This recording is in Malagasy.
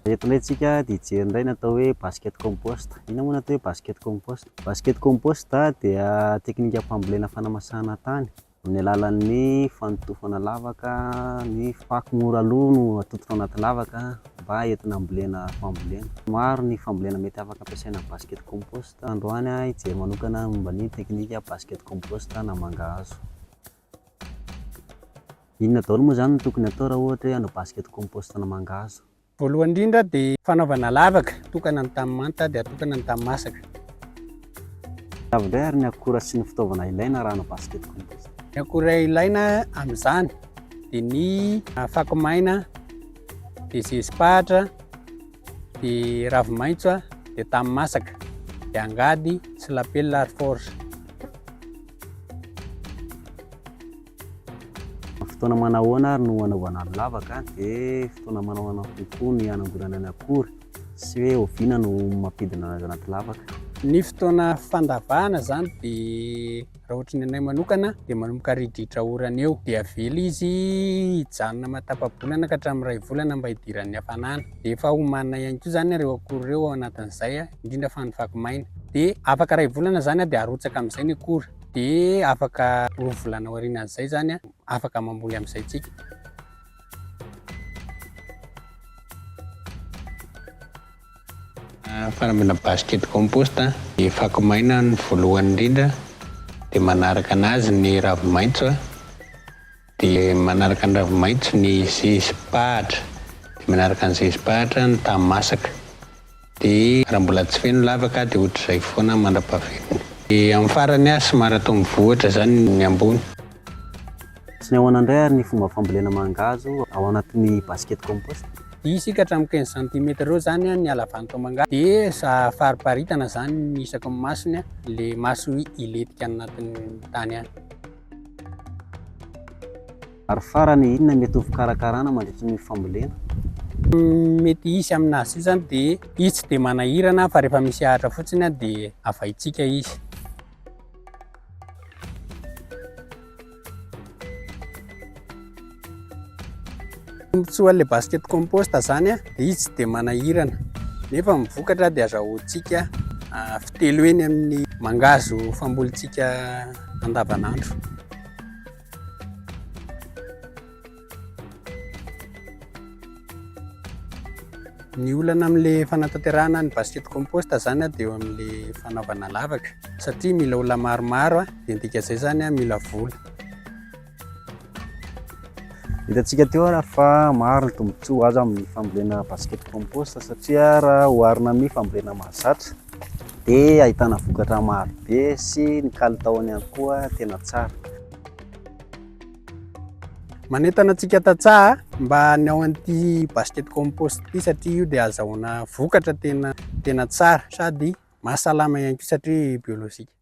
Eto indray tsika dia hijery indray ny atao hoe basket compost. Inona moa ny atao hoe basket compost? Basket compost dia teknikam-pambolena fanamasahana tany amin'ny alalan'ny fanotofana lavaka ny fako mora lo no atototra ao anaty lavaka mba entina ambolena fambolena. Maro ny fambolena mety afaka ampiasaina amin'ny basket compost. Androany hijery manokana momba ny teknika basket compost na mangahazo. Inona daholo moa izany no tokony atao raha ohatra hoe hanao basket compost na mangahazo? Voalohany indrindra dia fanaovana lavaka, atokana ny tany manta dia atokana ny tany masaka. Avy indray ary ny akora sy ny fitaovana ilaina raha hanao basket compost. Ny akora ilaina amin'izany dia ny fako maina, dia zezi-pahatra, dia ravi-maitso, dia tany masaka, dia angady sy lapelina ary forge. Fotoana manahoana ary no hanaovana ny lavaka dia fotoana manahoana kokoa ny hanangonana ny akora sy hoe oviana no mampidina azy anaty lavaka. Ny fotoana fandavahana izany dia raha ohatry ny anay manokana dia manomboka ridritra orana eo dia avela izy hijanona maha-tapa-bolana ka hatramin'ny iray volana mba hidiran'ny hafanana. Dia efa omanina ihany koa izany ireo akora ireo ao anatin'izay indrindra fa ny fako maina. Dia afaka iray volana izany dia arotsaka amin'izay ny akora. Dia afaka roa volana aorianan'izay izany afaka mamboly amin'izay tsika. Fanamboana basket compost, ny fako maina no voalohany indrindra, dia manaraka anazy ny ravi-maitso, dia manaraka ny ravi-maitso ny zezi-pahatra, dia manaraka ny zezi-pahatra ny tany masaka. Dia raha mbola tsy feno lavaka dia ohatr'izay foana mandra-pahavelona. Dia amin'ny farany aho somary atao mivohitra izany ny ambony. Tsy ny ahoana indray ary ny fomba fambolena mangahazo ao anatin'ny basket compost? Dix ka hatramin'ny quinze centimètres eo izany ny halavan'ny taomangahazo. Dia fariparitana izany ny isaky ny masony, ilay maso hilentika any anatin'ny tany any. Ary farany, inona mety ho fikarakarana mandritry ny fambolena? Mety hisy aminazy io zany dia izy tsy dia manahirana fa rehefa misy ahitra fotsiny dia avaintsika izy. Tombontsoan'ilay basket compost zany dia izy tsy dia manahirana nefa ny vokatra dia azahoantsika fitelo eny amin'ny mangahazo fambolintsika andavanandro. Ny olana amin'ilay fanatanterahana ny basket compost zany dia eo amin'ilay fanaovana lavaka satria mila olona maromaro dia ny dikan'izay zany mila vola. Hitantsika teo ary fa maro ny tombontsoa azo amin'ny fambolena basket compost satria raha oharina amin'ny fambolena mahazatra dia ahitana vokatra maro be sy ny kalitaony ihany koa tena tsara. Manentana antsika tantsaha mba hanao an'ity basket compost ity satria io dia azahoana vokatra tena tena tsara sady mahasalama ihany koa satria biolojika.